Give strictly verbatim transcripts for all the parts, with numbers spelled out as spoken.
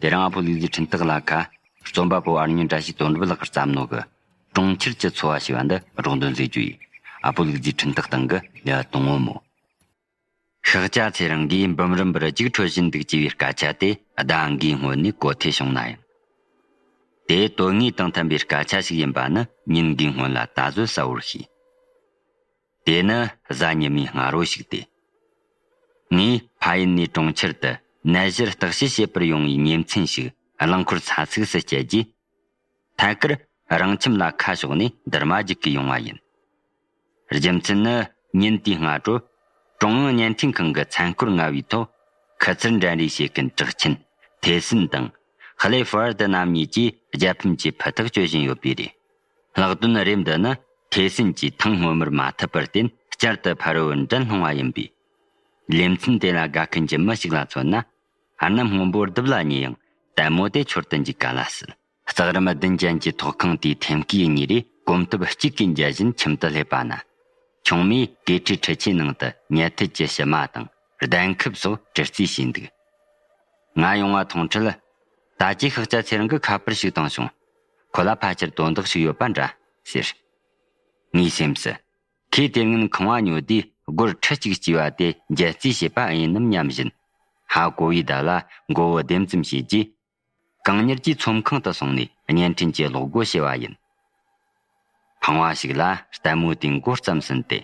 དེ་རིང་ཨ་ཕོ་ལུག་རྫིའི་འཕྲིན་སྟེགས་ལ་ཁ། རྩོམ་པ་པོ་ཨར་ཉོན་བཀྲ་ཤིས་དོན་གྲུབ་ལགས་བརྩམས་ནོ་གི་གྲོང་ཁྱེར་གྱི་འཚོ་བ་ཞེས་པ་འདི་སྒྲོག་འདོན་མཛད་རྒྱུ་ཡིན། ཨ་ཕོ་ལུག་རྫིའི་འཕྲིན་སྟེགས་སྟེང་གི་ལེའུ་དང་པོ་མོ། ཤཱཀྱ་ཚེ་རིང་གིས་འབུམ་རམས་པར་རྒྱུགས་འཕྲོད་བཞིན་འདུག་ཅེས་པའི་སྐད་ཆ་དེ་ཟླ་འགའི་སྔོན་ནས་གོ་ཐོས་བྱུང་ན་ཡང་། དེ་དོན་དངོས་དང་མཐུན་པའི་སྐད་ཆ་ཞིག་ཡིན་པ་ནི་ཉིན་འགའི་སྔོན་ལ་ད་གཟོད་གསལ་བོར་ཤེས། དེ་ནི་གཟའ་ཉི་མའི་སྔ་དྲོ་ཞིག་སྟེ། ངས་ཕ་ཡུལ་ནས་གྲོང་ཁྱེར་དུ་ནད་གཞིར་བརྟག་དཔྱད་བྱེད་པར་ཡོང་བའི་ཉིན་མཚན་ཞིག་རླངས་འཁོར་ཚ་ཚིགས་སུ་བསྐྱལ་རྗེས། ཐད་ཀར་རང་ཁྱིམ་ལ་ཁ་ཕྱོགས་ནས་འདུར་མ་རྒྱུག་གི་ཡོང་བ་ཡིན། རྒྱུ་མཚན་ནི་ཉིན་དེའི་སྔ་དྲོ། ཀྲུང་དབྱང་བརྙན་འཕྲིན་ཁང་གི་མཚན་སྐོར་མངའ་བའི་ཐོག་ཁུ་ཚུར་འགྲན་རེས་བྱེད་མཁན་གྲགས་ཆེན་ཐེ་སིན་དང་ཧ་ལེ་ཧྥ་ཨར་ཏི་རྣམ་གཉིས་ཀྱིས་རྒྱལ་ཕམ་གྱི་ཕུ་ཐག་གཅོད་བཞིན་ཡོད་པས་རེད། ལྷག་དོན་རེབ་འདི་ནི་ཐེ་སིན་གྱིས་ཐེངས་སྔོན་མར་མ་ཐུབ་པར་བརྟེན་བསྐྱར་དུ་ཕ་རོལ་འགྲན་སློང་བ་ཡིན་པས། ལེ་ཚན་དེ་ལ་དགའ་མཁན་གྱི་མི་ཞིག་ལ་མཚོན་ན། ཨར་ནམ་སྔོན་པོ་རྡིབ་ལ་ཉེ་ཡང་ལྟད་མོ་དེ་འཆོར་དུ་འཇུག་ག་ལ་སྲིད། ལྕགས་རིམ་བདུན་ཅན་གྱི་ཐོག་ཁང་དེའི་ཐེམ་སྐས་གཉིས་རེ་གོམ་སྟབས་གཅིག་གིས་འཇལ་བཞིན་ཁྱིམ་དུ་སླེབས་པ་ན། ཆུང་མས་ཀེ་ཁྲིའི་འཕྲུལ་ཆས་ནང་དུ་ཉལ་ཐུལ་གྱི་ཕྱེ་མ་དང་གདན་ཁུབ་སོགས་དྲི་རྩད་བྱས་འདུག་ང་ཡོང་བ་མཐོང་འཕྲལ། ད་ཅི་ཤཱཀྱ་ཚེ་རིང་གིས་ཁ་པར་ཞིག་བཏང་བྱུང་། ཁོ་ལ་ཕལ་ཆེར་དོན་དག་ཞིག་ཡོད་པ་འདྲ་ཟེར། ངའི་སེམས་སུ། ཁོས་དེ་སྔོན་ཁང་བ་ཉོ་དུས་སྒོར་ཁྲི་གཅིག་བསྐྱིས་པ་དེ་འཇལ་རྩིས་བྱས་པ་ཡིན་ནམ་སྙམ་བཞིན། ཧ་གོ་བའི་བརྡ་ལ་མགོ་བོ་ལྡེམ་ཙམ་བྱས་རྗེས། གང་མྱུར་གྱིས་ཚོམས་ཁང་དུ་སོང་ནས་བརྙན་འཕྲིན་གྱི་གློག་སྒོ་ཕྱེ་བ་ཡིན། ཕང་བ་ཞིག་ལ་ལྟད་མོ་དེའི་མགོ་བརྩམས་ཟིན་ཏེ།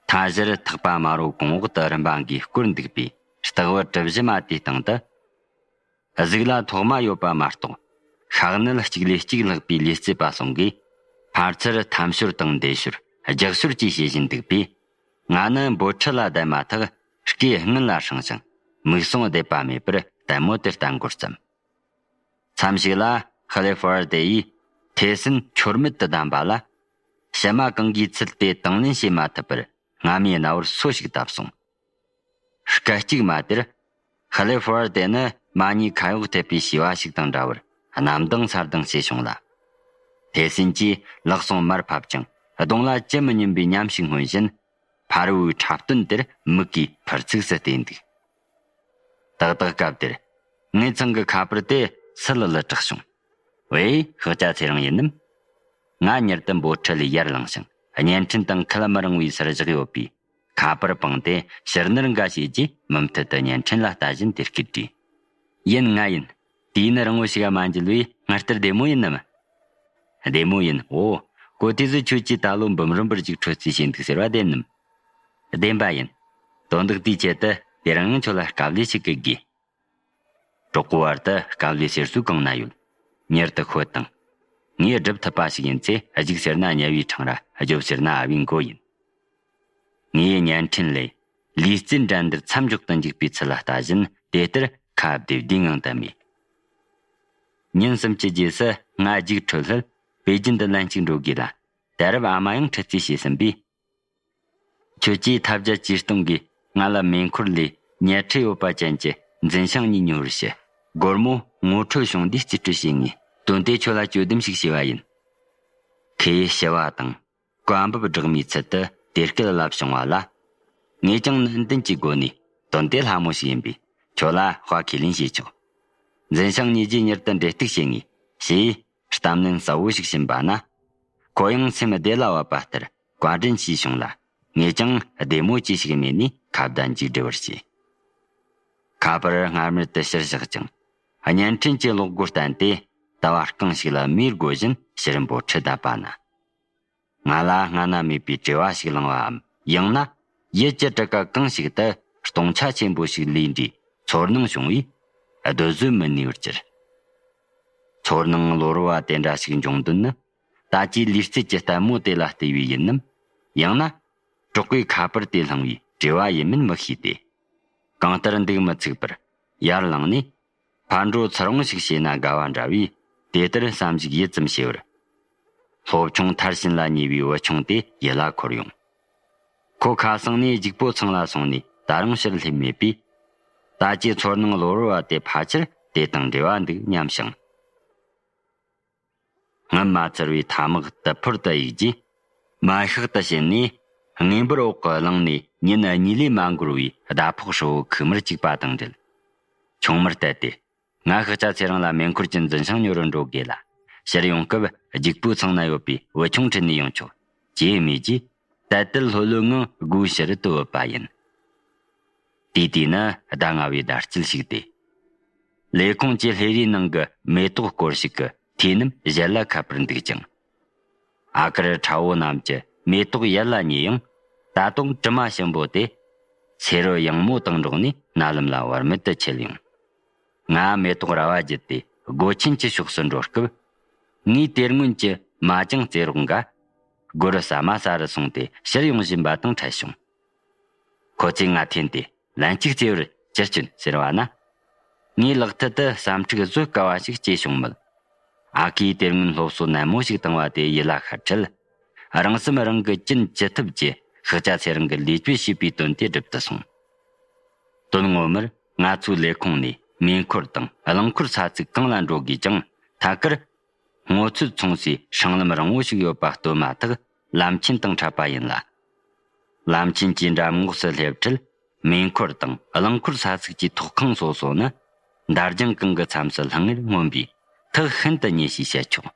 མཐའ་བཞིར་ཐག་པ་དམར་པོ་གོང་འོག་ཏུ་རིམ་པ་འགའི་བསྐོར་འདུག་པའི་སྟག་བུ་གྲུ་བཞི་མ་དེའི་སྟེང་དུ། གཟུགས་ལ་ཐོག་མ་ཡོད་པ་མ་གཏོགས། ཤ་གནད་གཅིག་ལས་གཅིག་ལྷག་པའི་ལུས་རྩལ་པ་ཟུང་གིས། ཕར་ཚུར་འཐམ་ཤོར་དང་འདེད་ཤོར་རྒྱག་ཤོར་བཅས་བྱེད་བཞིན་འདུག་པས། ང་ནི་འབོལ་ཁྲི་ལ་བསྡད་མ་ཐག་སྐེ་སྔུན་ལ་བསྲིངས་ཤིང་མིག་ཟུང་བདེ་པ་མེད་པར་ལྟད་མོ་དེར་ལྟ་མགོ་བརྩམས། མཚམས་ཤིག་ལ་ཧ་ལེ་ཧྥ་ཨར་ཏེ་ཡིས་ཐེ་སིན་འཁྱོར་མེད་དུ་བསྡམས་པ་ལ། ཕྱེ་མ་གང་གིས་ཚུད་དེ་དང་ལེན་བྱེད་མ་ཐུབ་པར་རྔ་མའི་རྣ་བར་སོ་ཞིག་བཏབ་སོང་། སྐད་ཅིག་མ་དེར། ཧ་ལེ་ཧྥ་ཨར་ཏེ་ནི་མ་ཉེས་ཁ་གཡོག་ཐེབས་པའི་བྱིས་པ་ཞིག་དང་འདྲ་བར་གནམ་ལྡིང་ས་ལྡིང་བྱས་བྱུང་ལ། ཐེ་སིན་གྱིས་ལག་ཟུང་མར་ཕབ་ཅིང་གདོང་ལ་ཅི་མི་སྙམ་པའི་ཉམས་ཤིག་མངོན་བཞིན། ཕ་རོལ་པོའི་འཁྲབ་སྟོན་དེར་མིག་གིས་ཕར་ཚིགས་སུ་བལྟས་འདུག་ཏག་ཏག་སྐབས་དེར། ངའི་ཚང་གི་ཁ་པར་དེ་སུ་ལ་ལ་གྲགས་བྱུང་། ཝེ། ཤཱཀྱ་ཚེ་རིང་ཡིན་ནམ། ང་མྱུར་དུ་འབོལ་ཁྲི་ལས་ཡར་ལངས་ཤིང་བརྙན་འཕྲིན་དང་ཁ་ལ་མི་རིང་བའི་སར་བཞག་ཡོད་པའི་ཁ་པར་སྤངས་ཏེ་ཕྱིར་ནུར་འགའ་བྱས་རྗེས་མུ་མཐུད་དུ་བརྙན་འཕྲིན་ལ་ལྟ་བཞིན་དེ་སྐད་དྲིས། ཡིན། ང་ཡིན། དུས་ནི་རིང་བོ་ཞིག་མ་འགྱུར་བས་སྔར་ལྟར་བདེ་མོ་ཡིན་ནམ། བདེ་མོ་ཡིན། འོ། གོ་ཐོས་སུ་ཁྱོད་ཀྱིས་ད་ལོ་འབུམ་རམས་པར་རྒྱུགས་འཕྲོད་རྩིས་བྱས་འདུག་ཟེར་བ་བདེན་ནམ། བདེན་པ་ཡིན། དོན་དག་དེའི་ཆེད་དུ་དེ་རིང་ཡང་ཁྱོད་ལ་དཀའ་ལས་ཤིག་སྐུལ་དགོས། གྲོགས་པོ་བར་དུ་དཀའ་ལས་ཟེར་སྲོལ་གང་ན་ཡོད། མྱུར་དུ་ཤོད་དང་། ངས་སྒྲུབ་ཐུབ་པ་ཞིག་ཡིན་ཚེ་རྒྱུགས་ཟེར་ན་དམྱལ་བའི་འཕྲང་ར། རྒྱོབ་ཟེར་ན་ཨ་བའི་མགོ་ཡིན། ངས་བརྙན་འཕྲིན་ལས་ལུས་རྩལ་འགྲན་བསྡུར་མཚམས་འཇོག་ཏུ་འཇུག་པའི་ཚུལ་ལ་ལྟ་བཞིན་དེ་ལྟར་ཁ་བདེ་བདེའི་ངང་དུ་མིད། ཉིན་གསུམ་གྱི་རྗེས་སུ་ང་རྒྱུགས་འཕྲོད་སླད་པེ་ཅིན་དུ་ལན་གཅིག་འགྲོ་དགོས་ལ། ད་རེབ་ཨ་མ་ཡང་ཁྲིད་རྩིས་བྱས་ཟིན་པས། ཁྱོད་ཀྱིས་ཐབས་བརྒྱ་ཇུས་སྟོང་གིས་ང་ལ་མེ་འཁོར་ལས་ཉལ་ཁྲི་ཡོད་པ་ཅན་གྱི་འཛིན་བྱང་གཉིས་ཉོ་བར་བྱེད། སྒོར་མོ་ངོ་འཕྲོད་བྱུང་དུས་རྩིས་སྤྲོད་བྱེད་ངེས། དོན་དེ་ཁྱོད་ལ་བཅོལ་གདམས་ཤིག་བྱས་པ་ཡིན། ཁོས་ཞུ་བ་དང་བཀའ་འབབ་སྦྲགས་མའི་ཚུལ་དུ་དེ་སྐད་ལབ་བྱུང་བ་ལ། ངས་ཀྱང་ནན་ཏན་གྱི་སྒོ་ནས་དོན་དེ་སླ་མོ་ཞིག་ཡིན་པས་ཁྱོད་ལ་དཔའ་ཁས་ལེན་བྱེད་ཆོག་འཛིན་བྱང་གཉིས་ཀྱིས་མྱུར་དུ་འབྲེལ་གཏུག་བྱེད་ངེས་ཞེས། གཏམ་ནན་གསལ་བོ་ཞིག་བྱིན་པ་ན། ཁོ་ཡང་སེམས་བདེ་ལ་བབ་པ་ལྟར་བཀའ་དྲིན་ཆེ་བྱུང་ལ། ངས་ཀྱང་བདེ་མོ་ཅི་ཞིག་མེད་ནས་ཁ་བརྡ་མཇུག་སྒྲིལ་བར་བྱས། ཁ་པར་སྔར་མེད་དུ་ཕྱིར་བཞག་ཅིང་། བརྙན་འཕྲིན་གྱི་གློག་སྒོ་བསྟན་ཏེ་ཟླ་བ་རྐང་ཞིག་ལ་མེ་བསྒོ་བཞིན་ཕྱིར་འབོལ་ཁྲི་བསྡད་པ་ན། ང་ལ་སྔ་ན་མེད་པའི་བྲེལ་བ་ཞིག་ལངས་པའམ། ཡང་ན་ཡིད་ཀྱི་དྲི་ཀ་གང་ཞིག་ཏུ་སྟོང་ཆ་ཆེན་པོ་ཞིག་ལུས་འདྲའི་ཚོར་སྣང་བྱུང་བས་སྡོད་བཟོད་མི་ནུས་པར་གྱུར། ཚོར་སྣང་གློ་བུར་བ་དེ་འདྲ་ཞིག་འབྱུང་དོན་ནི། ད་ལྟའི་ལུས་རྩལ་གྱི་ལྟད་མོ་དེ་ལ་བལྟས་པས་ཡིན་ནམ། ཡང་ན། གྲོགས་པོའི་ཁ་པར་དེ་བླངས་པའི་བྲེལ་བ་ཡིན་མིན་མི་ཤེས་ཏེ། གང་ལྟར་འདུག་མི་ཚུགས་པར་ཡར་ལངས་ནས། ཕར་འགྲོ་ཚུར་འོང་ཞིག་བྱས་ན་དགའ་བ་འདྲ་བས་དེ་ལྟར་བསམ་གཞིག་ཡིད་ཙམ་བྱས་པར། སློབ་ཆུང་མཐར་ཕྱིན་ལ་ཉེ་བའི་བུ་ཆུང་དེ་ཡིད་ལ་འཁོར་ཡོང་། ཁོ་ཁ་སང་ནས་ལྗིད་པོ་ཚང་ལ་སོང་ནས་ད་རུང་ཕྱིར་སླེབས་མེད་པས། ད་ཀྱི་ཚོར་སྣང་གློ་བུར་བ་དེ་ཕལ་ཆེར་དེ་དང་འབྲེལ་བ་འདུག་སྙམ་ཞིང་། སྔོན་མ་ཚར་བའི་ཐ་མག་དུ་ཕོར་དུ་གཡུགས་རྗེས། མ་ཤག་ཏུ་ཕྱིན་ནས་ངེས་འབུར་འོག་གི་གླིང་ནས་ཉིན་གཉིས་ལས་མ་འགོར་བའི་ཟླ་ཕོགས་ཧྲིལ་བོ་ཁུག་མར་བཅུག་པ་དང་འབྲེལ། ཆུང་མར་བལྟས་ཏེ། ང་ཤཱཀྱ་ཚེ་རིང་ལ་མེ་འཁོར་གྱི་འཛིན་ཞིང་ཉོ་རུ་འགྲོ་དགོས་ལ། ཕྱིར་ཡོང་སྐབས་རྒྱུག་པོ་ཚང་ན་ཡོད་པའི་བུ་ཆུང་ཁྲིད་ནས་ཡོང་ཆོག་ཅེས་སྨྲས་རྗེས། དད་དལ་ལྷོད་ལྷོད་ངང་སྒོའི་ཕྱི་རུ་དུ་བུད་པ་ཡིན། དུས་དེ་ནི་ཟླ་ལྔ་བའི་ཟླ་དཀྱིལ་ཞིག་སྟེ། ལས་ཁུངས་ཀྱི་ལྷས་རའི་ནང་གི་མེ་ཏོག་སྐོར་ཞིག་གི་ཐོས་རྣམས་གཞལ་ལ་ཁད་པར་འདུག་ཅིང་། ཨ་ཀར་ཁྲ་བོ་རྣམས་ཀྱི་མེ་ཏོག་ཡལ་ལ་ཉེ་ཡང་། ད་དུང་དྲི་མ་ཞིམ་པོ་དེ་སེར་བུ་ཡང་མོ་དང་འགྲོགས་ནས་རྣ་ལམ་ལ་བར་མེད་དུ་འཁྱིལ་ཡོང་། ང་མེ་ཏོག་ར་བ་བརྒྱུད་དེ་སྒོ་ཆེན་གྱི་ཕྱོགས་སུ་འགྲོ་སྐབས། ངའི་དེ་སྔོན་གྱི་མ་ཅང་རྩེ་རོགས་འགའ་སྒོར་ཟ་མ་ཟ་རུ་སོང་སྟེ་ཕྱིར་ཡོང་བཞིན་པ་དང་འཕྲད་བྱུང་། ཁོ་ཚོས་ང་འཐེན་ཏེ་ལན་གཅིག་རྩེ་བར་ཅི་སྐྱོན་ཟེར་བ་ན། ངའི་ལག་མཐིལ་དུ་ཟ་འཕྲུག་བཟོད་དཀའ་བ་ཞིག་སྐྱེས་བྱུང་མོད། ཨ་ཁུས་དེ་སྔོན་སློབ་གསོ་ནན་མོ་ཞིག་བཏང་བ་དེ་ཡིད་ལ་ཤར་འཕྲལ། རང་སེམས་རང་གིས་ཅིན་ཅི་ཐུབ་ཀྱིས་ཤཱཀྱ་ཚེ་རིང་གི་ལས་བཅོལ་བྱས་པའི་དོན་དེ་སྒྲུབ་ཏུ་སོང་། དོན་ངོ་མར་ང་ཚོའི་ལས་ཁུངས་ནས་མེ་འཁོར་དང་རླངས་འཁོར་ས་ཚིགས་གང་ལ་འགྲོ་དགོས་ཀྱང་ཐད་ཀར། སྔོ་ཚོད་ཚོང་སའི་སྲང་ལམ་རིང་བོ་ཞིག་ཡོད་པ་སྟོན་མ་ཐག་ལམ་ཆེན་དང་འཕྲད་པ་ཡིན་ལ། ལམ་ཆེན་གྱི་འགྲམ་ངོགས་སུ་སླེབས་འཕྲལ། མེ་འཁོར་དང་རླངས་འཁོར་ས་ཚིགས་ཀྱི་ཐོག་ཁང་སོ་སོ་ནི། འདར་ལྗང་གང་གི་མཚམས་སུ་ལྷང་ངེར་མངོན་པས་ཐག་ཤིན་ཏུ་ཉེ་ཞེས་བཤད་ཆོག་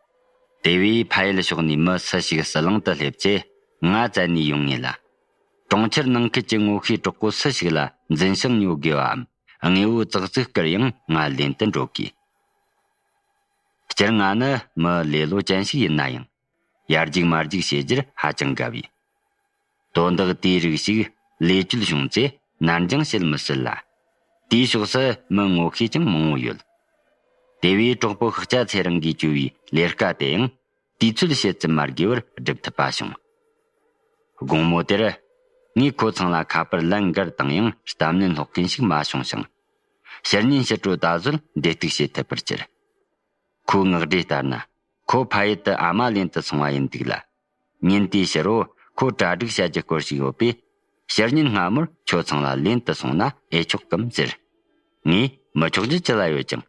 དེ་བས་ཕ་ཡུལ་ཕྱོགས་ནས་མི་སུ་ཞིག་ཟི་ལིང་དུ་སླེབས་ཚེ། ང་བཙལ་ནས་ཡོང་ངེས་ལ། གྲོང་ཁྱེར་ནང་ཁུལ་གྱི་ངོ་ཤེས་གྲོགས་པོ་སུ་ཞིག་ལ་འཛིན་ཞིང་ཉོ་དགོས་པའམ། དངོས་པོ་ཙག་ཙིག་བསྐུར་ཡང་ང་ལེན་དུ་འགྲོ་དགོས། སྤྱིར་ང་ནི་མི་ལེ་ལོ་ཅན་ཞིག་ཡིན་ན་ཡང་། ཡར་རྒྱུག་མར་རྒྱུག་བྱེད་རྒྱུར་ཧ་ཅང་དགའ་བས། དོན་དག་དེའི་རིགས་ཤིག་ལས་བཅོལ་བྱུང་ཚེ་ནར་འགྱངས་བྱེད་མི་སྲིད་ལ། དེའི་ཕྱོགས་སུ་མི་ངོ་ཤེས་ཀྱང་མང་བོ་ཡོད། དེ་བས་གྲོགས་པོ་ཤཱཀྱ་ཚེ་རིང་གིས་བཅོལ་བའི་ལས་ཀ་དེ་ཡང་དུས་ཚོད་ཕྱེད་ཙམ་མ་དགོས་པར་སྒྲུབ་ཐུབ་པ་བྱུང་། དགོང་མོ་དེར་ངས་ཁོ་ཚང་ལ་ཁ་པར་ལན་འགར་བཏང་ཡང་གཏམ་ལན་སློག་མཁན་ཞིག་མ་བྱུང་ཞིང་། ཕྱི་ཉིན་ཕྱི་དྲོ་ད་གཟོད་འབྲེལ་གཏུག་བྱེད་ཐུབ་པར་གྱུར། ཁོའི་ངག་སྒྲོས་ལྟར་ན། ཁོ་ཕ་ཡུལ་དུ་ཨ་མ་ལེན་དུ་སོང་བ་ཡིན་འདུག་ལ། ཉིན་དེའི་ཕྱི་རུ་ཁོ་གྲ་སྒྲིག་བྱ་རྒྱུ་སྐོར་ཞིག་ཡོད་པས། ཕྱི་ཉིན་སྔ་མོར་ཁྱོད་ཚང་ལ་ལེན་དུ་སོང་ན་ཨེ་ཆོག་གམ་ཟེར། ངས་མི་ཆོག་རྒྱུ་ཅི་ལ་ཡོད་ཀྱང་།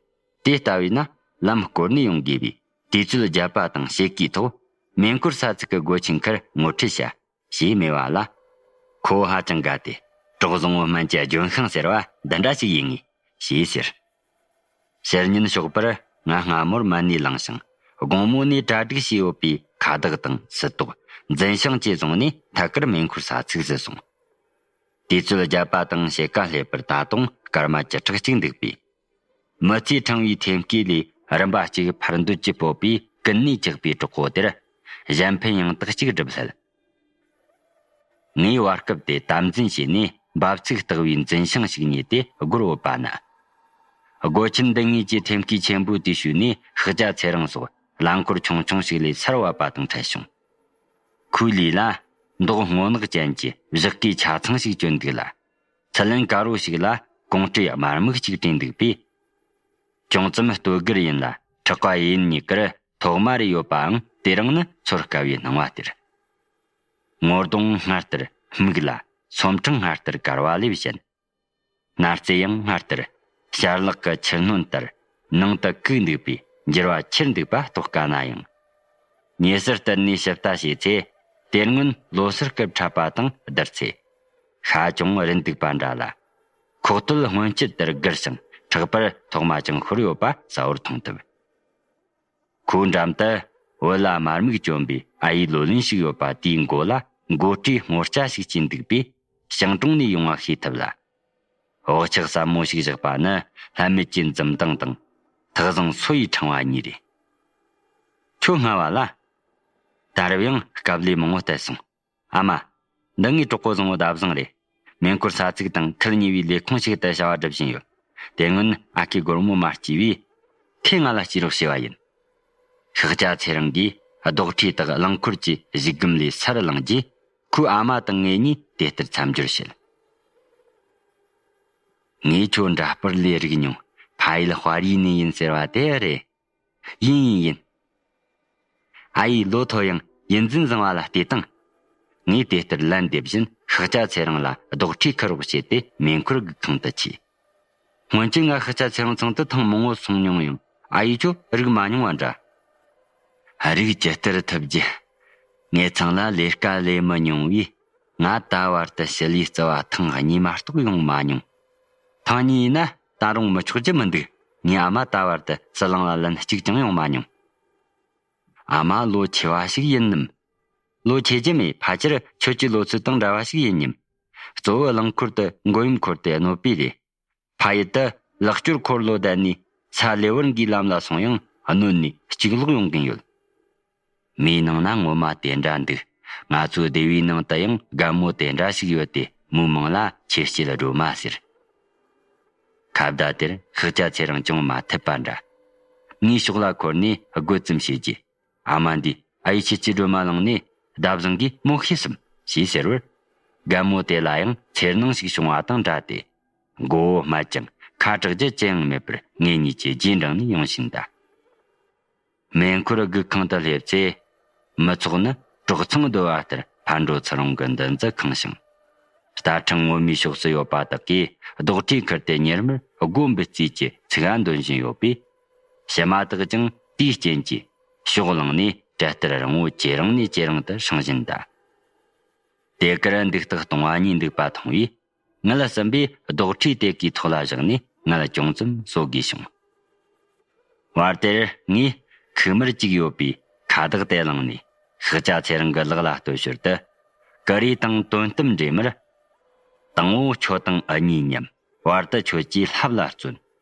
དེ་ལྟ་བས་ན་ལམ་བསྐོར་ནས་ཡོང་དགོས་པས། དུས་ཚོད་བརྒྱབ་པ་དང་ཕྱེད་ཀའི་ཐོག་མེ་འཁོར་ས་ཚིགས་ཀྱི་སྒོ་ཆེན་ཁར་ངོ་འཕྲད་བྱ། ཞེས་སྨྲས་པ་ལ། ཁོ་ཧ་ཅང་དགའ་སྟེ། གྲོགས་བཟང་བོ་སྨན་གྱི་ལྗོན་ཤིང་ཟེར་བ་འདི་འདྲ་ཞིག་ཡིན་ངེས། ཞེས་ཟེར། ཕྱི་ཉིན་ཞོགས་པར་ང་སྔ་མོར་མལ་ནས་ལངས་ཤིང་། དགོང་མོ་ནས་གྲ་སྒྲིག་བྱས་ཡོད་པའི་ཁ་བཏགས་དང་སིལ་ཏོག་འཛིན་ཞིང་བཅས་བཟུང་ནས་ཐད་ཀར་མེ་འཁོར་ས་ཚིགས་སུ་སོང་། དུས་ཚོད་བརྒྱབ་པ་དང་ཕྱེད་ཀ་སླེབས་པར་ད་དུང་སྐར་མ་བཅུ་ཕྲག་གཅིག་འདུག་པས། མི་ཚེ་ཕྲེང་བའི་ཐེམ་སྐས་ལས་རིམ་པ་གཅིག་ཕར་འདོད་ཀྱིས་སྤོབས་པའི་ཀུན་ནས་ཆགས་པའི་གྲོགས་པོ་དེར། གཞན་ཕན་ཡང་དག་ཅིག་བསྒྲུབས་སླད། ངས་བར་སྐབས་དེ་དམ་འཛིན་བྱས་ནས་འབབ་ཚིགས་བརྟག་པའི་འཛིན་ཞིང་ཞིག་ཉོས་ཏེ་སྒོར་བུད་པ་ན། སྒོ་ཆེན་འདི་ངེད་ཀྱི་ཐེམ་སྐས་ཆེན་པོའི་དུས་ཤུལ་ནས་ཤཱཀྱ་ཚེ་རིང་སོགས་རླངས་འཁོར་ཆུང་ཆུང་ཞིག་ལས་སར་བབས་པ་དང་འཕྲད་བྱུང་། ཁོའི་ལུས་ལ་མདོག་སྔོ་ནག་ཅན་གྱི་བཞག་གི་ཆ་ཚང་ཞིག་གྱོན་འདུག་ལ། ཚུར་ལེན་དཀར་པོ་ཞིག་ལ་ཀོང་ཏྲེ་དམར་སྨུག་ཅིག་བྲིས་འདུག་པས། ཅུང་ཙམ་ལྟོ་སྒུར་ཡིན་ལ་ཁྲག་པ་ཡིན་གཉིས་ཀར་ཐོག་མ་རེ་ཡོད་པའང་དེ་རིང་ནི་ཚོར་དཀའ་བའི་སྣང་བ་སྟེར། ངོ་གདོང་སྔར་ལྟར་སྨུག་ལ་ཚོམ་ཕྲེང་སྔར་ལྟར་དཀར་བ་ལས་བཞིན། སྣ་རྩེ་ཡང་སྔར་ལྟར་ཞལ་ལག་གི་ཆུ་སྣོན་ལྟར་ནང་དུ་བཀུག་འདུག་པས་འགྱུར་བ་ཆེར་འདུག་པ་རྟོགས་དཀའ་ན་ཡང་། ཉེ་སར་བསྟུན་ནས་ཞིབ་ལྟ་བྱས་ཚེ། དེ་སྔོན་ལོ་སར་སྐབས་འཕྲད་པ་དང་བསྡུར་ཚེ། ཧ་ཅང་རིང་འདུག་པ་འདྲ་ལ། ཁོག་རྡུལ་སྔོན་ཆད་ལྟར་སྒུར་ཞིང་ཁྲག་པར་ཐོག་མ་ཅིག་ཤོར་ཡོད་པ་གསལ་བོར་མཐོང་ཐུབ། ཁོའི་འགྲམ་དུ་འོད་ལ་དམར་སྨུག་གྱོན་པའི་ཨ་ཡེ་ལོ་ལོན་ཞིག་ཡོད་པ་དེའི་མགོ་ལ་མགོ་ཁྲིའི་སྔོ་སྐྱ་ཞིག་བཅས་འདུག་པས་ཞིང་གྲོང་ནས་ཡོང་བ་ཤེས་ཐུབ་ལ། འོག་ཆག་ཟབ་མོ་ཞིག་བཞག་པ་ནི་ལྷད་མེད་ཀྱི་འཛུམ་མདངས་དང་ཐག་བཟང་སོ་ཡི་ཕྲེང་བ་གཉིས་རེད། ཁྱོད་སྔ་བ་ལ། ད་རབ་ཡང་སྐབས་ལས་མང་བོ་བསྟལ་སོང་། ཨ་མ། འདི་ངའི་གྲོགས་པོ་བཟང་བོ་ཟླ་བཟང་རེད། མེ་འཁོར་ས་ཚིགས་དང་ཁུལ་གཉིས་པའི་ལས་ཁུངས་ཤིག་ཏུ་བྱ་བ་སྒྲུབ་བཞིན་ཡོད། དེ་སྔོན་ཨ་ཁུས་སྒོར་མོ་མ་སྐྱེས་པས། ཁོས་ང་ལ་སྐྱེས་རོགས་བྱས་པ་ཡིན། ཤཱཀྱ་ཚེ་རིང་གིས་རྡོག་ཁྲེས་དག་རླངས་འཁོར་གྱི་གཞུག་སྒམ་ལས་སར་ལངས་རྗེས་ཁོའི་ཨ་མ་དང་ངེད་གཉིས་དེ་ལྟར་མཚམས་སྦྱོར་བྱེད། ངས་ཁྱོད་འདྲ་པར་ལས་རིག་མྱོང་། ཕ་ཡུལ་དཔའ་རིས་ནས་ཡིན་ཟེར་བ་དེ་རེད། ཡིན་ཡིན་ཡིན། ཨ་ཡེ་ལོ་ཐོ་ཡང་ཡིད་འཛིན་བཟང་བ་ལ་བལྟས་དང་། ངས་དེ་ལྟར་ལན་འདེབས་བཞིན་ཤཱཀྱ་ཚེ་རིང་ལ་རྡོག་ཁྲེས་ཁུར་རོགས་བྱས་ཏེ་མེ་འཁོར་གྱི་ཁང་དུ་ཆས། སྔོན་ཆད་ང་ཤཱཀྱ་ཚེ་རིང་ཚང་དུ་ཐེངས་མང་བོ་སོང་མྱོང་ཡང་ཨ་ཡེ་ཁྱོད་རིག་མ་མྱོང་བ་འདྲ། རིག་ཇི་ལྟར་ཐུབ་རྒྱུ། ངེད་ཚང་ལ་ལས་ཀ་ལས་མི་མྱོང་བས། ང་ད་བར་དུ་ཞི་ལིའི་རྩི་བ་ཐེངས་གཉིས་མ་གཏོགས་ཡོང་མ་མྱོང་། ཐེངས་གཉིས་ཡིན་ན་ད་རུང་མི་ཆོག་རྒྱུ་མི་འདུག་ངའི་ཨ་མ་ད་བར་དུ་ཟི་ལིང་ལ་ལན་གཅིག་ཀྱང་ཡོང་མ་མྱོང་། ཨ་མ་ལོ་ཆེ་བ་ཞིག་ཡིན་ནམ། ལོ་ཆེ་རྒྱུ་མེད། ཕལ་ཆེར་ཁྱོད་ཀྱི་ལོ་ཚོད་དང་འདྲ་བ་ཞིག་ཡིན་སྙམ། གཙོ་བོ་རླངས་འཁོར་དུ་མགོ་ཡོམ་འཁོར་ཏེ་གནོད་པས་རེད། ཕ་ཡུལ་དུ་ལག་སྐྱོར་འཁོར་ལོ་བསྡད་ནས་ས་ལེ་ཝར་འགའི་ལམ་ལ་སོང་ཡང་གནོད་ནས་གཅིག་ལོག་ཡོང་གིན་ཡོད། མིའི་ནང་ན་ངོ་མ་དེ་འདྲ་འདུག། ང་ཚོའི་སྡེ་བའི་ནང་དུ་ཡང་རྒན་མོ་དེ་འདྲ་ཞིག་ཡོད་དེ། མོའི་མིང་ལ་ཆེ་སྐྱིད་སྒྲོལ་མ་ཟེར། ཁ་བརྡ་དེར་ཤཱཀྱ་ཚེ་རིང་ཅུང་མ་འཐད་པ་འདྲ། ངའི་ཕྱོགས་ལ་འཁོར་ནས་དགོད་ཙམ་བྱས་རྗེས། ཨ་མ་འདིས་ཨ་ཡེ་ཆེ་སྐྱིད་སྒྲོལ་མ་བླངས་ནས་བདག་བཟང་གིས་མོ་ཤེས་སམ་ཞེས་ཟེར་བར། རྒན་མོ་དེ་ལ་ཡང་འཚེར་སྣང་ཞིག་བྱུང་བ་དང་འདྲ་སྟེ། མགོ་བོ་སྨད་ཀྱང་ཁ་གྲག་རྒྱུ་ཅི་ཡང་མེད་པར་ངེད་གཉིས་ཀྱི་རྗེས་འབྲངས་ནས་ཡོང་བཞིན་གདའ། མེ་འཁོར་སྒུག་ཁང་དུ་སླེབས་ཚེ། མི་ཚོགས་ནི་གྲོག་ཚང་རྡོལ་བ་ལྟར་ཕར་འགྲོ་ཚུར་འོང་གི་འདུ་འཛི་ཁེངས་ཤིང་། རྟ་ཕྲེང་ངོ་མའི་ཕྱོགས་སུ་ཡོད་པ་དག་གིས་རྡོག་ཁྲེས་ཁུར་ཏེ་ཉེར་མར་སྒོ་འབུད་རྩིས་ཀྱི་ཚིག་ཨ་འདོན་བཞིན་ཡོད་པས། ཕྱི་མ་དག་ཀྱང་དེའི་རྐྱེན་གྱིས་ཕྱོགས་གླེང་ནས་གྲལ་སྟར་རིང་བོ་ཇེ་རིང་ནས་ཇེ་རིང་དུ་སྲིང་བཞིན་གདའ། དེ་གར་འདུག་སྟེགས་སྟོང་བ་གཉིས་འདུག་པ་མཐོང་བས། ངལ་ཟིན་པས་རྡོག་ཁྲེས་དེ་གའི་ཐོག་ལ་བཞག་ནས་ངལ་ཅུང་ཙམ་གསོ་དགོས་བྱུང་། བར་དེར་ངས་ཁུག་དམར་གཅིག་ཡོད་པའི་ཁ་བདག་དེ་བླངས་ནས་ཤཱཀྱ་ཚེ་རིང་གི་ལག་ལ་གཏོད་ཞོར་དུ། ཀུ་རེ་དང་དོན་གཏམ་འདྲེས་མར། དང་པོ་ཁྱོད་དང་འུ་གཉིས་མཉམ། བར་དུ་ཁྱོད་ཀྱིས་ལྷབ་ལ་བརྩོན།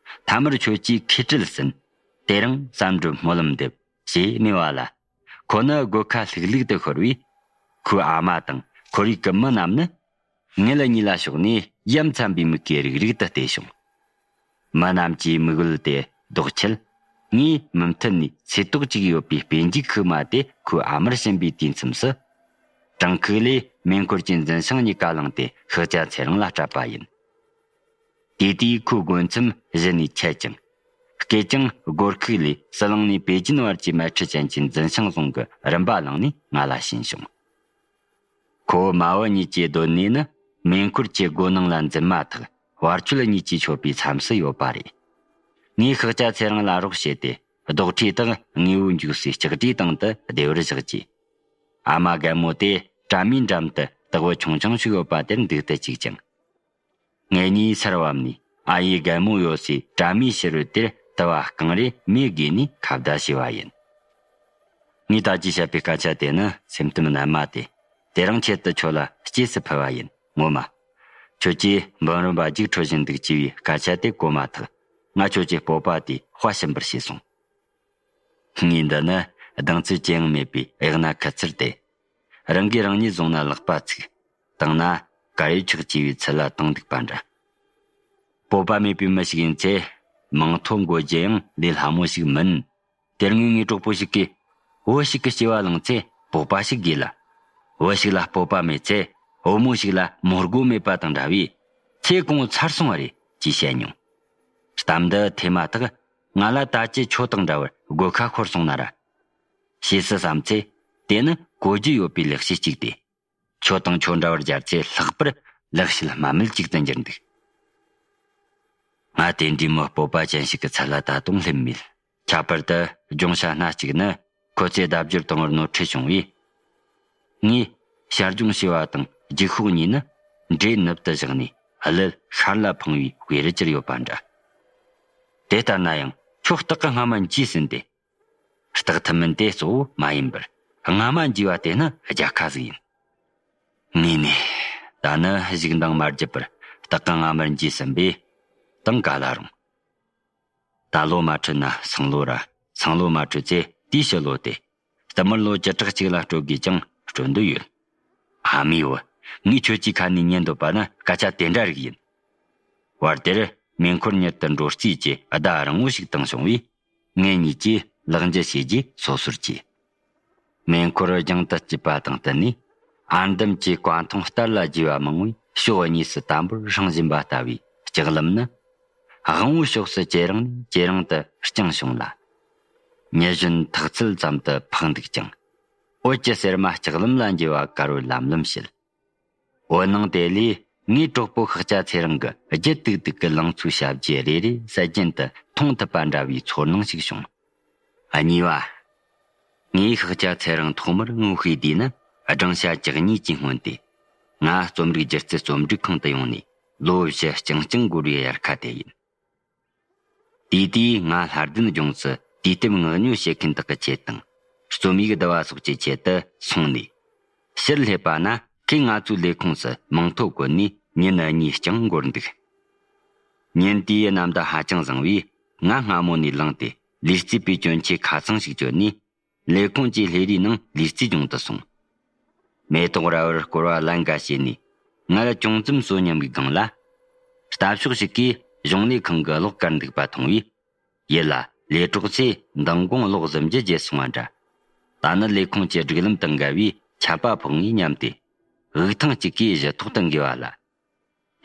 ཐ་མར་ཁྱོད་ཀྱིས་ཁེ་ཁྲིད་ཟིན། དེ་རིང་བསམ་གྲུབ་སྨོན་ལམ་འདེབས་ཞེས་སྨྲས་པ་ལ། ཁོ་ནི་སྒོ་ཁ་ལྷུག་ལྷུག་ཏུ་ཤོར་བས། ཁོའི་ཨ་མ་དང་ཁོར་ཡུག་གི་མི་རྣམས་ནི། ངེད་གཉིས་ལ་ཕྱོགས་ནས་ཡ་མཚན་པའི་མིག་གིས་རིག་རིག་ཏུ་བལྟས་བྱུང་། མི་རྣམས་ཀྱི་མིག་འོད་དེ་ལྡོག་ཆེད། ངས་མུ་མཐུད་ནས་ཚེ་ཏོག་ཅིག་ཡོད་པའི་དཔེ་མཇུག་ཁུག་མ་དེ་ཁོའི་ཨ་མར་བྱིན་པའི་དུས་མཚམས་སུ། བྲང་ཁུག་ལས་མེ་འཁོར་གྱི་འཛིན་བྱང་གཉིས་ཀ་བླངས་ཏེ་ཤཱཀྱ་ཚེ་རིང་ལ་སྤྲད་པ་ཡིན། དེ་དུས་ཁོའི་རྒོལ་མཚམས་གཞི་ནས་ཆད་ཅིང་། སྐད་ཀྱང་སྒོར་ཁུག་ལས་ཟི་ལིང་ནས་པེ་ཅིན་བར་གྱི་མལ་ཁྲི་ཅན་གྱི་འཛིན་བྱང་ཟུང་གི་རིམ་པ་བླངས་ནས་ང་ལ་བྱིན་བྱུང་། ཁོ་བོ་མ་བུ་གཉིས་ཀྱི་སྡོད་གནས་ནི་མེ་འཁོར་གྱི་སྒོ་ནང་ལ་འཛུལ་མ་ཐག་བར་ཆོད་གཉིས་ཀྱིས་ཆོད་པའི་མཚམས་སུ་ཡོད་པ་རེད། ངས་ཤཱཀྱ་ཚེ་རིང་ལ་རོགས་བྱས་ཏེ་རྡོག་ཁྲེས་དག་དངོས་པོ་འཇུག་སའི་ལྕགས་དྲའི་སྟེང་དུ་བདེ་བར་བཞག་རྗེས། ཨ་མ་རྒན་མོ་དེ་དྲ་མའི་འགྲམ་དུ་དག་བུ་ཆུང་ཆུང་ཞིག་ཡོད་པ་དེར་འདུག་ཏུ་བཅུག་ཅིང་། ངེད་གཉིས་སར་བབས་ནས་ཨ་ཡེ་རྒན་མོ་ཡོད་སའི་དྲ་མའི་ཕྱི་རོལ་དེར་དུ་བ་རྐང་རེ་མེ་བགོས་ནས་ཁ་བརྡ་བྱས་པ་ཡིན། ངས་ད་ཅི་བཤད་པའི་སྐད་ཆ་དེ་ནི་སེམས་གཏམ་རྣལ་མ་སྟེ། དེ་རིང་ཆེད་དུ་ཁྱོད་ལ་སྐྱེས་སུ་ཕུལ་བ་ཡིན། ངོ་མ། ཁྱོད་ཀྱིས་འབུམ་རམས་པ་རྒྱུགས་འཕྲོད་བཞིན་འདུག་ཅེས་པའི་སྐད་ཆ་དེ་གོ་མ་ཐག་ང་ཁྱོད་ཀྱི་སྤོབས་པ་དེའི་དཔའ་ཞུམ་པར་བྱས་སོང་། ངས་འདི་ནི་གདེང་ཚོད་ཅི་ཡང་མེད་པའི་གཡག་སྣ་ཁུ་ཚུར་ཏེ། རང་གིས་རང་ཉིད་བཟུང་ན་ལག་པ་ཚིག། བཏང་ན་དཀར་ཡོལ་ཆག་ཅེས་པའི་ཚུལ་ལ་བཏང་འདུག་པ་འདྲ། སྤོབས་པ་མེད་པའི་མི་ཞིག་ཡིན་ཚེ། མིང་ཐོ་འགོད་རྒྱུ་ཡང་ལས་སླ་མོ་ཞིག་མིན། དེར་ངའི་གྲོགས་པོ་ཞིག་གིས། བུ་ཞིག་གི་སྐྱེ་བ་བླངས་ཚེ་སྤོབས་པ་ཞིག་དགོས་ལ། བུ་ཞིག་ལ་སྤོབས་པ་མེད་ཚེ། བུ་མོ་ཞིག་ལ་མོ་རྒོད་མེད་པ་དང་འདྲ་བས། ཚེ་གང་བོ་ཚར་སོང་བ་རེད་ཅེས་བཤད་མྱོང་། གཏམ་འདི་ཐོས་མ་ཐག་ང་ལ་ད་ཅི་ཁྱོད་དང་འདྲ་བར་སྒོ་ཁ་ཤོར་སོང་ན་ར། ཞེས་སུ་བསམ་ཚེ། དེ་ནི་གོ་རྒྱུ་ཡོད་པའི་ལེགས་བཤད་ཅིག་སྟེ། ཁྱོད་དང་ཁྱོད་འདྲ་བར་སྦྱར་ཚེ་ལྷག་པར་ལེགས་བཤད་སྨྲ་མེད་ཅིག་ཏུ་འགྱུར་འདུག། ང་དེ་འདྲའི་མི་སྤོབས་པ་ཅན་ཞིག་གི་ཚུལ་ལ་ད་དུང་སླེབས་མེད། ཁྱད་པར་དུ་ལྗོངས་ཤ་སྣ་གཅིག་ནི་ཁོ་ཚོས་ལྡབ་འགྱུར་གཏོང་བར་ནོར་འཁྲུལ་བྱུང་བས། ངས་ཞར་སྦྱོང་བྱས་པ་དང་རྒྱུགས་ཤོག་གཉིས་ནི་འདྲེ་ནུབ་ཏུ་བཞག་ནས་གླུད་ཤར་ལ་འཕངས་པའི་དཔེ་རུ་གྱུར་ཡོད་པ་འདྲ། དེ་ལྟར་ན་ཡང་ཁྱོད་སྟག་གི་རྔ་མ་འཇུས་ཟིན་ཏེ། སྟག་ཐུབ་མིན་དེ་གཙོ་བོ་མ་ཡིན་པར་རྔ་མ་འཇུས་པ་དེ་ནི་རྒྱལ་ཁ་ཟིག་ཡིན། ངས་ནི་ད་ནི་གཞུག་འདང་མ་བརྒྱབ་པར་སྟག་གི་རྔ་མར་འཇུས་ཟིན་པས་དང་ག་ལ་རུང་། ད་ལོ་མ་འཕྲོད་ན་སང་ལོ་ར། སང་ལོ་མ་འཕྲོད་ཚེ་དེའི་ཕྱི་ལོ་སྟེ། བསྟུད་མར་ལོ་བཅུ་ཕྲག་གཅིག་ལ་སྤྲོད་དགོས་ཀྱང་སྤྲོད་འདོད་ཡོད། ཨ་མའི་བུ། ངས་ཁྱོད་ཀྱི་ཁ་ནས་ཉན་འདོད་པ་ནི་སྐད་ཆ་དེ་འདྲ་རིགས་ཡིན། བར་དེར་མེ་འཁོར་མྱུར་དུ་འགྲོ་རྩིས་ཀྱི་བརྡ་རིང་བོ་ཞིག་བཏང་བྱུང་བས། ངེད་གཉིས་ཀྱིས་ལག་འཇུ་བྱས་རྗེས་སོ་སོར་གྱིས། མེ་འཁོར་རྒྱང་དུ་སྐྱིད་པ་དང་བསྟུན་ནས། ཨར་འདམ་གྱི་བཀའ་འཐུང་ལྟར་ལ་རྒྱས་པ་མང་བོས་ཕྱོགས་གཉིས་སུ་དམ་པོར་ཧྲང་བཞིན་པ་ལྟ་བུའི་ལྕགས་ལམ་ནི། དབང་བོའི་ཕྱོགས་སུ་ཇེ་རིང་ནས་ཇེ་རིང་དུ་བརྐྱངས་བྱུང་ལ། ཉི་གཞོན་ཐག་ཚད་ཙམ་དུ་འཕགས་འདུག་ཀྱང་། འོད་ཀྱི་ཟེར་མ་ལྕགས་ལམ་ལ་འགྱེལ་བ་དཀར་བོའི་ལམ་ལམ་བྱེད། འོད་སྣང་དེ་ལས་ངའི་གྲོགས་པོ་ཤཱཀྱ་ཚེ་རིང་གི་རྒྱུད་དུག་དུག་གི་ལང་ཚོའི་ཞབས་རྗེས་རེ་རེ་གསལ་རྒྱན་དུ་མཐོང་ཐུབ་པ་འདྲ་བའི་ཚོར་སྣང་ཞིག་བྱུང་། གཉིས་པ། ངས་ཤཱཀྱ་ཚེ་རིང་ཐོག་མར་ངོ་ཤེས་དུས་ནི་སྦྲང་ཤ་བཅུ་གཉིས་ཀྱི་སྔོན་ཏེ། ང་རྩོམ་རིག་སྒྱུ་རྩལ་རྩོམ་སྒྲིག་ཁང་དུ་ཡོང་ནས་ལོ་བཞི་རྐྱང་རྐྱང་འགོར་བའི་དབྱར་ཁ་དེ་ཡིན། དེ་དུས་ང་ལྷ་ལྡན་ལྗོངས་སུ་དུས་དེབ་མངགས་ཉོ་བྱེད་མཁན་དག་གི་ཆེད་དང་རྩོམ་ཡིག་བསྡུ་བ་སོགས་ཀྱི་ཆེད་དུ་སོང་ནས། ཕྱིར་སླེབས་པ་ན་ཁོས་ང་ཚོའི་ལས་ཁུངས་སུ་མིང་ཐོ་བཀོད་ནས་ཉིན་གཉིས་རྐྱང་འགོར་འདུག་ཉིན་དེའི་གནམ་བདག་ཧ་ཅང་བཟང་བས། ང་སྔ་མོ་ནས་ལངས་ཏེ་ལས་རྩིས་པའི་གྱོན་ཆས་ཁ་ཚང་ཞིག་གྱོན་ནས། ལས་ཁུངས་ཀྱི་ལྷས་རིས་ནང་ལས་རྩིས་སྦྱོང་དུ་སོང་། མེ་ཏོག་ར་བར་སྐོར་བ་ལན་འགའ་བྱས་ནས། ང་ལ་ཅུང་ཙམ་བསོད་སྙོམས་ཀྱི་སྒང་ལ། ལྟ་ཕྱོགས་ཤིག་གིས་གཞུང་ལས་ཁང་གི་གློག་བཀར་འདུག་པ་མཐོང་བས། ཡིད་ལ་ལས་གྲོགས་ཚོས་མདང་དགོང་གློག་གཟི་འཇུ་བརྒྱབ་སོང་བ་འདྲ། ད་ནི་ལས་ཁུངས་ཀྱི་སྒྲིག་ལམ་དང་འགལ་བའི་ཆད་པ་ཕོག་ངེས་སྙམ་སྟེ། དབུགས་ཐེངས་གཅིག་གིས་གཞུ་ཐོག་ཏུ་འགོས་པ་ལ།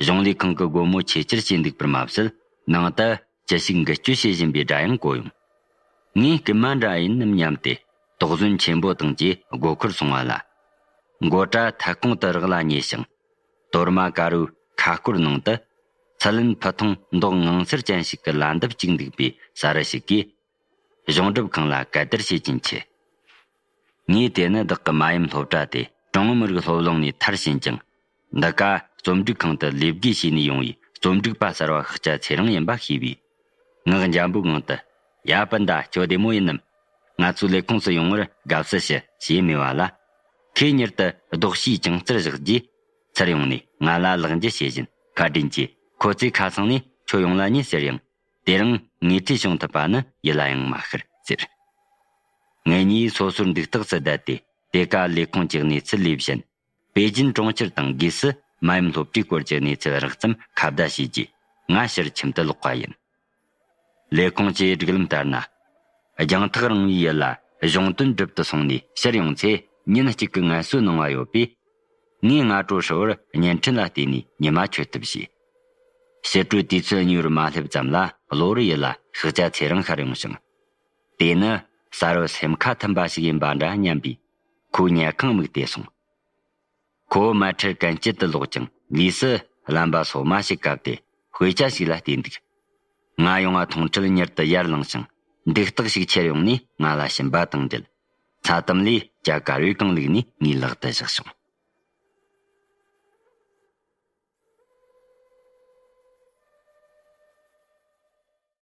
གཞུང་ལས་ཁང་གི་སྒོ་མོ་ཆེས་ཆེར་ཕྱེ་འདུག་པར་མ་ཟད། ནང་དུ་ཅི་ཞིག་འགུལ་སྐྱོད་བྱེད་བཞིན་པའི་སྒྲ་ཡང་གོ་ཡོང་། ངས་རྐུན་མ་འདྲ་ཡིན་ནམ་སྙམ་སྟེ། དོགས་ཟོན་ཆེན་པོ་བཏང་རྗེས་སྒོ་ཁར་སོང་བ་ལ། མགོ་སྐྲ་ཐལ་གོང་དུ་རག་ལ་ཉེ་ཞིང་། དོར་མ་དཀར་བོའི་ཁ་སྐོར་ནང་དུ། ཚུར་ལན་ཕུ་ཐུང་མདོག་ངང་སེར་ཅན་ཞིག་གི་ལ་འདབ་ཅིག་འདུག་པའི་ས་རུ་ཞིག་གིས། གཞུང་སྒྲུབ་ཁང་ལ་གད་བདར་བྱེད་ཀྱིན་མཆི། ངས་དེ་ནི་བདག་གི་མ་ཡུམ་སློབ་གྲྭ་དེ་ཀྲུང་ཨུ་མི་རིགས་སློབ་གླིང་ནས་མཐར་ཕྱིན་ཅིང་། འདི་ག་རྩོམ་སྒྲིག་ཁང་དུ་ལས་བགོས་བྱས་ནས་ཡོང་བའི་རྩོམ་སྒྲིག་པ་གསར་བ་ཤཱཀྱ་ཚེ་རིང་ཡིན་པ་ཤེས་པས། ངག་འཇམ་པོའི་ངང་དུ། ཡ་སྤུན་ཟླ། ཁྱོད་བདེ་མོ་ཡིན་ནམ། ང་ཚོའི་ལས་ཁུངས་སུ་ཡོང་བར་དགའ་བསུ་ཞུ་ཞེས་སྨྲས་པ་ལ། ཁོས་མྱུར་དུ་ལྡོག་ཕྱིའི་ཅང་ཙེར་བཞག་རྗེས། ཚུར་ཡོང་ནས་ང་ལ་ལག་འཇུ་བྱེད་བཞིན། བཀའ་དྲིན་ཆེ། ཁོ་ཚོའི་ཁ་ཚང་ནས་ཁྱོད་ཡོང་ལ་ཉེ་ཟེར་ཡང་། དེ་རིང་ངོས་ཐད་བྱུང་ཐུབ་པ་ནི་ཡིད་ལ་ཡང་མ་ཤར་ཟེར། ངེད་གཉིས་སོ་སོར་འདུག་སྟེགས་སུ་བསྡད་དེ། དེ་ག་ལས་ཁུངས་ཀྱི་གནས་ཚུལ་ལས་བཞིན། པེ་ཅིན་གྲོང་ཁྱེར་དང་སྒོས་སུ་མ་ཡུམ་སློབ་གྲྭའི་སྐོར་གྱི་གནས་ཚུལ་རགས་ཙམ་ཁ་བརྡ་བྱས་རྗེས། ང་ཕྱིར་ཁྱིམ་དུ་ལོག་པ་ཡིན། ལས་ཁུངས་ཀྱི་སྒྲིག་ལམ་ལྟར་ན། རྒྱང་ཐག་རིང་བའི་ཡུལ་ལ་གཞུང་དོན་སྒྲུབ་ཏུ་སོང་ནས་ཕྱིར་ཡོང་ཚེ། ཉིན་གཅིག་གི་ངལ་གསོའི་གནང་བ་ཡོད་པས། ངས་སྔ་དྲོ་ཧྲིལ་བོར་བརྙན་འཕྲིན་ལ་བལྟས་ནས་ཉི་མ་འཁྱོལ་ཐབས་བྱས། ཕྱི་དྲོའི་དུས་ཚོད་གཉིས་པར་མ་སླེབས་ཙམ་ལ་གློ་བུར་ཡུལ་ལ་ཤཱཀྱ་ཚེ་རིང་ཤར་ཡོང་ཞིང་། དེ་ནི་གསར་བུ་སེམས་ཁ་མཐུན་པ་ཞིག་ཡིན་པ་འདྲ་སྙམ་པས། ཁོའི་ཉལ་ཁང་དམིགས་ཏེ་སོང་། ཁོ་མལ་ཁྲིར་གན་རྐྱལ་དུ་ལོག་ཅིང་ལུས་སུ་རློན་པ་སོ་མ་ཞིག་བཀབ་སྟེ་དཔེ་ཆ་ཞིག་ལ་བལྟས་འདུག་ང་ཡོང་བ་མཐོང་འཕྲལ་མྱུར་དུ་ཡར་ལངས་ཤིང་། འདུག་སྟེགས་ཤིག་ཁྱེར་ཡོང་ནས་ང་ལ་བྱིན་པ་དང་འབྲེལ། ཚ་དམ་ལས་སྐྱ་དཀར་བོའི་གང་བླུགས་ནས་ངའི་ལག་ཏུ་བཞག་བྱུང་།